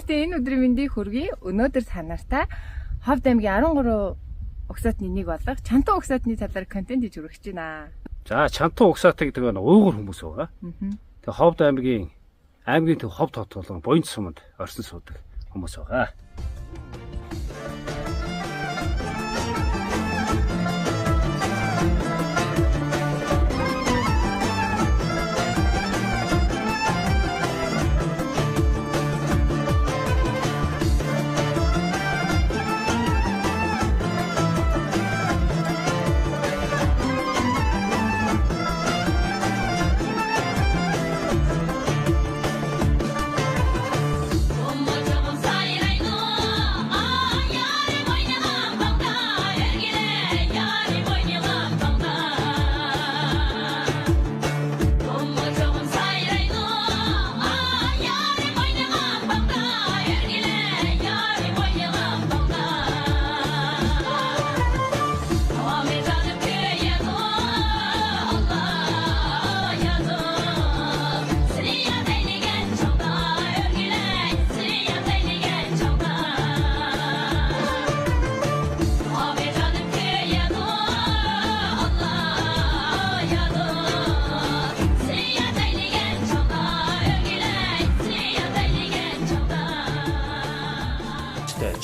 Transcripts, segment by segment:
нарт энэ өдрийн мэндийг хүргэе. Өнөөдөр та нартай Ховд аймгийн 13 угсаатны нэг болох Чантуу угсаатны талаар контент хийж хүргэж байна. За Чантуу угсаат гэдэг нь уйгур хүмүүс байгаа. Тэгээ Ховд аймгийн төв Ховд хот болон Буянт суманд орсон суудаг хүмүүс байгаа.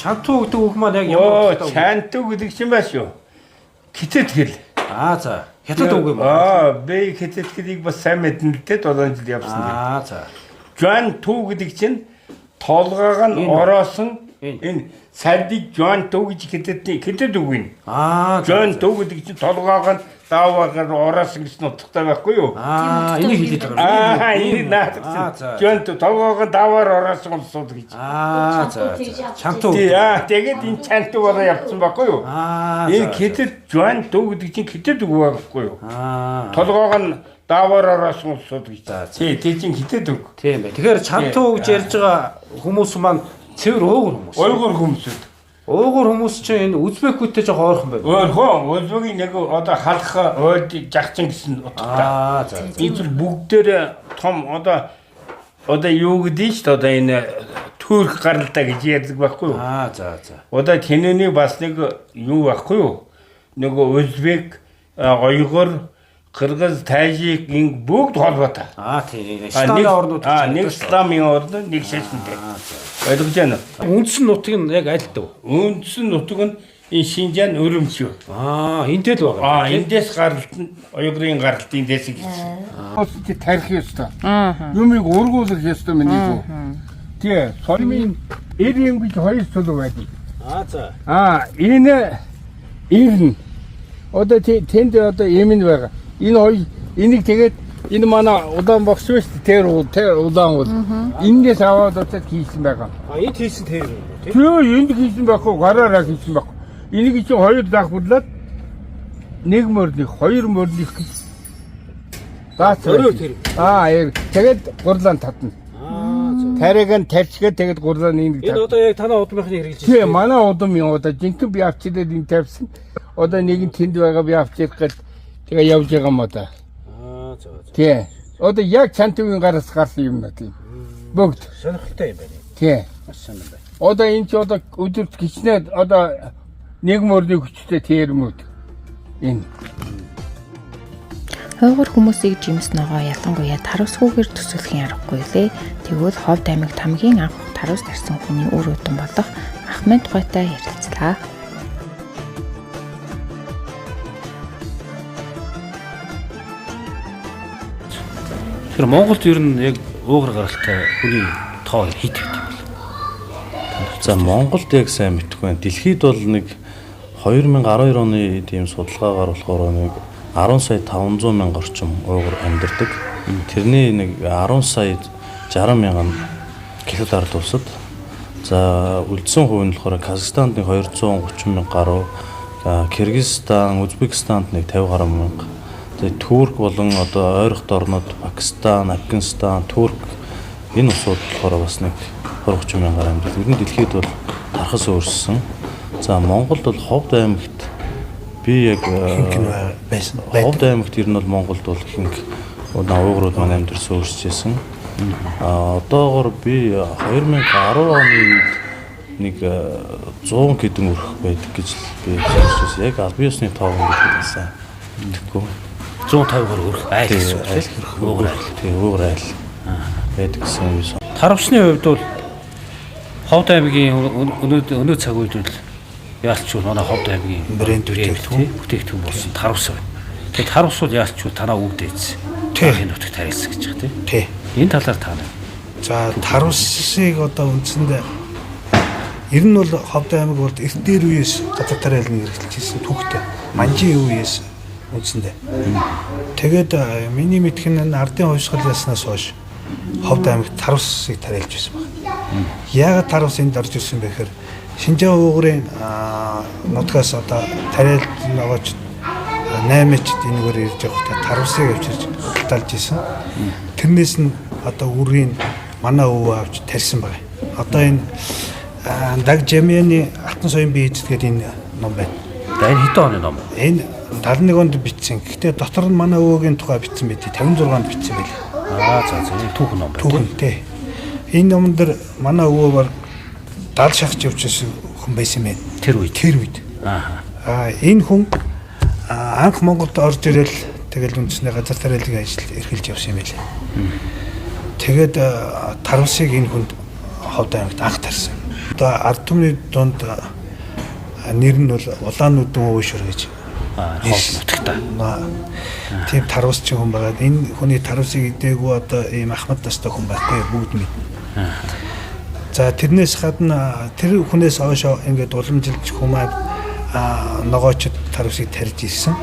Чантуу гэдэг үг маань яг ямар Оо, Чантуу гэдэг чинь ба шүү. Хятад хэл. Аа за. Хятад үг юм уу? Аа, би хятад хэлийг бас сайн мэднэ л дээ 7 жил явсан. Аа за. Жуан туу гэдэг чинь толгойг нь ороосон энэ сардыг жуан туу гэж хятадны хятад үг юм. Аа за. Жуан туу гэдэг чинь толгойг нь дааваагаар ороосон гэсэн утгатай байхгүй юу? Аа, энийг хэлээд байгаа юм. Аа, энэ наадах чинь жуан туу толгойг нь дааваар ороосон улсууд гэж. Аа за. Чантуу. Тий, аа, тэгээд энэ Чантуу болоо явцсан байхгүй юу? Аа. Энэ хятад жуан туу гэдэг чинь хятад үг байхгүй юу? Аа. Толгойг нь дааваар ороосон улсууд гэж. Тий, тий чинь хятад үг. Тийм бай. Тэгэхээр Чантуу гэж ярьж байгаа хүмүүс маань цэвэр уугур хүмүүс. Уйгур хүмүүсүүд. Уугур хүмүүс чинь энэ узбекүүдтэй жоох ойрхон байна. Ойрхон узбекийн нэг одоо халах ойд жагчин гэсэн утгатай. Аа за. Энэ чинь бүгдээр том одоо юу гэдэг нь шүү дээ одоо энэ төрх гаралтай гэж ярьдаг байхгүй юу? Аа за за. Одоо тэнэний бас нэг юу байхгүй юу? Нөгөө узбек, уйгур, кыргыз, тажик ингэ бүгд холбоотой. Аа тийм. Исламын орнууд Аа, нэг исламын орн, нэг шашинтай. Ойлгож байна уу? Үндсэн нутаг нь яг аль дөө? Үндсэн нутаг нь энэ Шинжаан Өрөмч. Аа, энтэй л байгаа. Аа, эндээс гаралт нь уйгурын гаралт эндээс гэсэн. Чи тарих ёстой. Юмыг ургуулах ёстой миний гоо. Тий, сормын эр юм гэж хоёр сулуу байдаг. Аа за. Аа, энэ ирнэ. Одоо тэнд одоо юм нь байгаа. Энэ хоёр энийг тэгээд энэ манай улаан богс шүү дээ. Тэр тэр улаан бол. Эндээс аваад очиад хийсэн байгаа. А энд хийсэн тэр юм уу тий? Тэр энд хийсэн байхгүй, гараараа хийсэн байхгүй. Энийг чинь хоёр давхарлаад нэг мөрнөх, хоёр мөрнөх гэж. Баац. Өрөө тэр. Аа, тэгээд гурлаан татна. Аа за. Тариаг нь тавьчихаад тэгээд гурлаан энийг Энэ татна. одоо яг танаа удмынхны хэрэглэж Тий, манай удам юм одоо жинхэнэ би авчираад энэ тавьсан. Одоо нэг нь тэнд байгаа би авчирх гэл тэгээ явж байгаа юм одоо. Аа за за. Тий. Одоо яг Чантуугийн гараас гарсан юм на тийм. Бүгд. Сонирхолтой юм байна. Тий. Маш сонир байна. Одоо энэ чи одоо өдөрт гिचнээ одоо нэг мөрний хүчтэй тэрмүүд. Энэ. Хуйгуур хүмүүсийг жимс ногоо ялангуяа тарвасгүйгээр төсөөлөхийн аргагүй лээ. Тэгвэл Ховд аймагт хамгийн анх тарвас тарсан хүний үр удам болох Ахмад тухайтай ярилцлаа. Тэгэхээр Монголд ер нь яг уугар гаралтай хүний тоо хит хит юм бэл. За Монголд яг сайн мэдэхгүй байна. Дэлхийд бол нэг 2012 оны тийм судалгаагаар болохоор нэг 10 сая 500 мянга орчим уйгур амьдардаг. Тэрний нэг 10 сая 60 мянган Хятад ард улсад. За үлдсэн хувь нь болохоор Казахстанд нэг 230 мянга гаруй, Киргизстан, Узбекистанд нэг 50 гаруй мянга. Тэгээ Турк болон одоо ойрхот орнууд Пакистан, Афганистан, Турк энэ улсууд болохоор бас нэг 20 30 мянгаар амьдардаг. Ер нь дэлхийд бол тархас өөрссөн. За Монголд бол Ховд аймагт би яг байсан. Ховд аймагт ер нь бол Монголд бол ихэнх уйгурууд маань амьдарсан өөрсөж байсан. А одоогор би 2010 оны үед нэг 100 хэдэн өрх байдаг гэж би сонсч байсан. Яг албан ёсны тоог гэдэг сайн мэдэхгүй. 150 гаруй өрх айл гэсэн үг тийм. Уугур айл. Тийм, уугур айл байдаг гэсэн юм сон. Таравсны хувьд бол Ховд аймгийн өнөө цаг үед бол яалчгүй манай Ховд аймгийн брэнд бүтээгдэхүүн болсон таравс байна. Тэгээд таравс бол яалчгүй танаа өвдөөц. Тийм нутагт харилцсан гэж байгаа тийм. Тий. Энэ талаар та нар. За таравсыг одоо үндсэндээ ер нь бол Ховд аймаг бол эрт дээр үеэс газар тариалан хэрэгжилж ирсэн түүхтэй. Манжийн үеэс үндсэндээ. Тэгээд миний мэдэх нь ардын хувьсгал яснаас хойш Ховд аймагт таравсыг тариалж байсан байна. Яагаад таравс энд орж ирсэн бэ гэхээр Шинжаан уугрын нутгаас одоо тариалж ногоочд 8-чд энэгээр ирж явахдаа таравсыг авчирч худалдаалж исэн. Тэрнээс нь одоо үрийн манай өвөө авч тарьсан байна. Одоо энэ Даг Жамьяны Алтан соён бие эзэд гэдэг энэ ном байна. За энэ хэдэн оны ном? Энэ 71 онд бичсэн. Гэхдээ дотор нь манай өвөөгийн тухай бичсэн байт. 56 онд бичсэн байл. Аа за за энэ түүхэн ном байна. Түүхэн тий. Энэ номон дээр манай өвөө бар дал шахаж явж байсан хүн байсан юм байна. Тэр үед. Тэр үед. Аа. Энэ хүн анх Монголд орж ирэл тэгэл үндснээ газар тариалан ажил эрхэлж явсан юм байлээ. Тэгээд таравсыг энэ хүнд Ховд аймагт анх тарьсан. Одоо ард түмний дунд нэр нь бол Улаан нүдэн өвөшөр гэж Ховд нутагта. Тийм таравсчин хүн байгаа. Энэ хүний таравсыг идээгүй одоо ийм ахмад настай хүн байхгүй бүгд мэднэ. За тэрнээс гадна тэр хүнээс хойш ингээд уламжилж хүмээд ногоочд таравсыг тарьж ирсэн.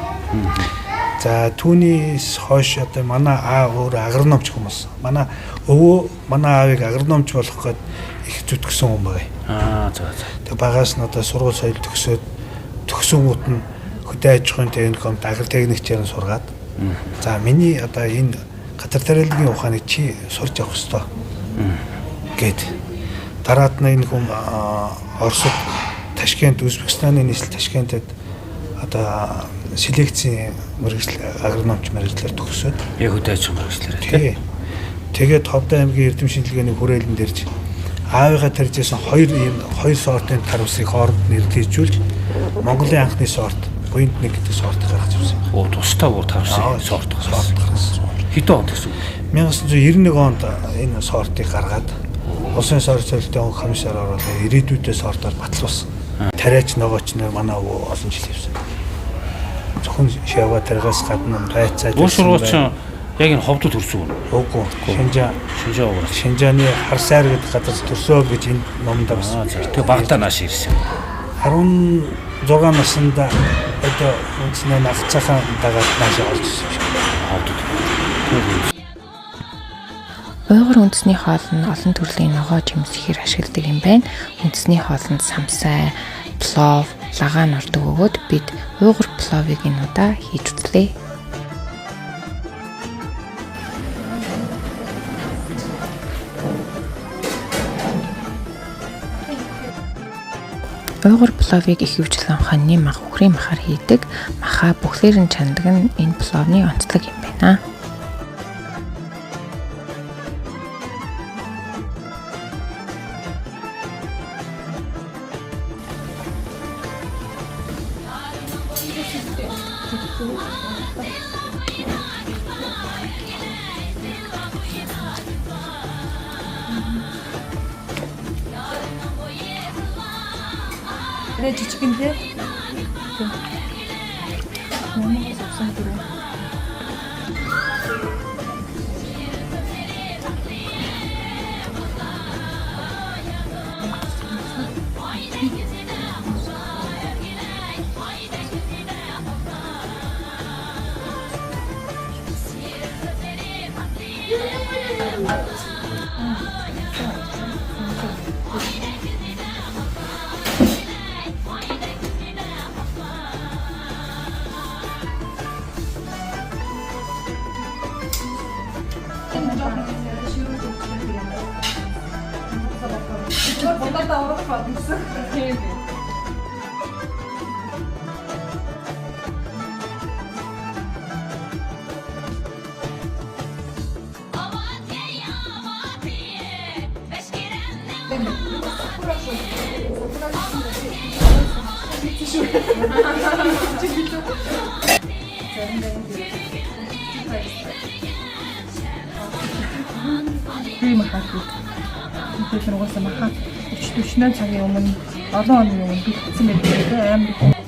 За түүнээс хойш одоо манай аа өөр агрономч хүн болсон. Манай өвөө манай аавыг агрономч болох гээд их зүтгэсэн хүн байгаа. Аа за за. Тэг багаас нь одоо сургууль соёл төгсөөд төгсөнгүүт нь хөдөө аж ахуйн техникумд агротехникчээр нь сургаад. За миний одоо энэ газар тариалангийн ухааныг чи сурч явах ёстой гэд. Дараад нь энэ хүн Оросд Ташкент, Узбекистаны нийслэл Ташкентэд одоо селекцийн мэргэжил агрономч мэргэжлээр төгсөөд яг хөдөө аж ахуйн мэргэжлээр тий. Тэгээд Ховд аймгийн эрдэм шинжилгээний хүрээлэн дэрж аавыгаа тарьж исэн хоёр сортын таравсыг хооронд нэрлэжүүлж Монголын анхны сорт Буянд нэг гэдэг сорт гаргаж ирсэн. Оо тустай бүр таравсын сорт гаргасан. Хэдэн онд гэсэн үг? 1991 онд энэ сортыг гаргаад Улсын сорт солилтын комиссаар оруулаад ирээдүйдээ сортоор батлуулсан. Тариач ногооч нар манай өвөө олон жил явсан. Зөвхөн шавга таргаас гадна райцаа. Уушургууч яг энэ Ховдод төрсөн үү? Үгүй. Шинжаа уугур. Шинжааны Харсаар гэдэг газар төрсөө гэж энэ номонд бас. Тэгээ багтаа нааш ирсэн. 16 наснда одоо үндснээ нагцаахан дагаад нааш олж ирсэн юм шиг. Ховдод. Уйгур үндэсний хоол нь олон төрлийн ногоо жимс ихээр ашигладаг юм байна. Үндэсний хоолнд самсай, плов, лагаан ордог бөгөөд бид уйгур пловыг энэ удаа хийж үзлээ. Уйгур пловыг их хөвчлэн хоньны мах, үхрийн махаар хийдэг. Махаа бүхлээр нь чандаг нь энэ пловны онцлог юм байна. Арай жижигэн тий. Монголоос авсан дөрөв. Би махаа. Тэр угаасаа махаа 30 48 цагийн өмнө олон хоногийн өмнө бэлтгэсэн байдаг амар.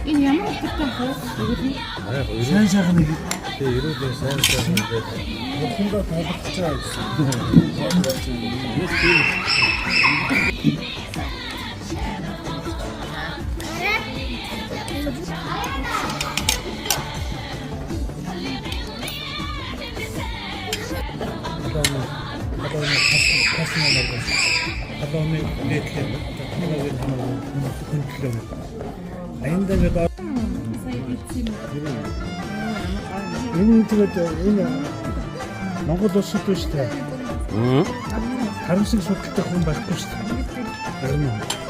Энэ ямар утгатай вэ? Сайн сайхан нэг Энэ тэгээд энэ Монгол улсад биш үү? Харамсаг судалтай хүн байхгүй шүү дээ. Харин уу.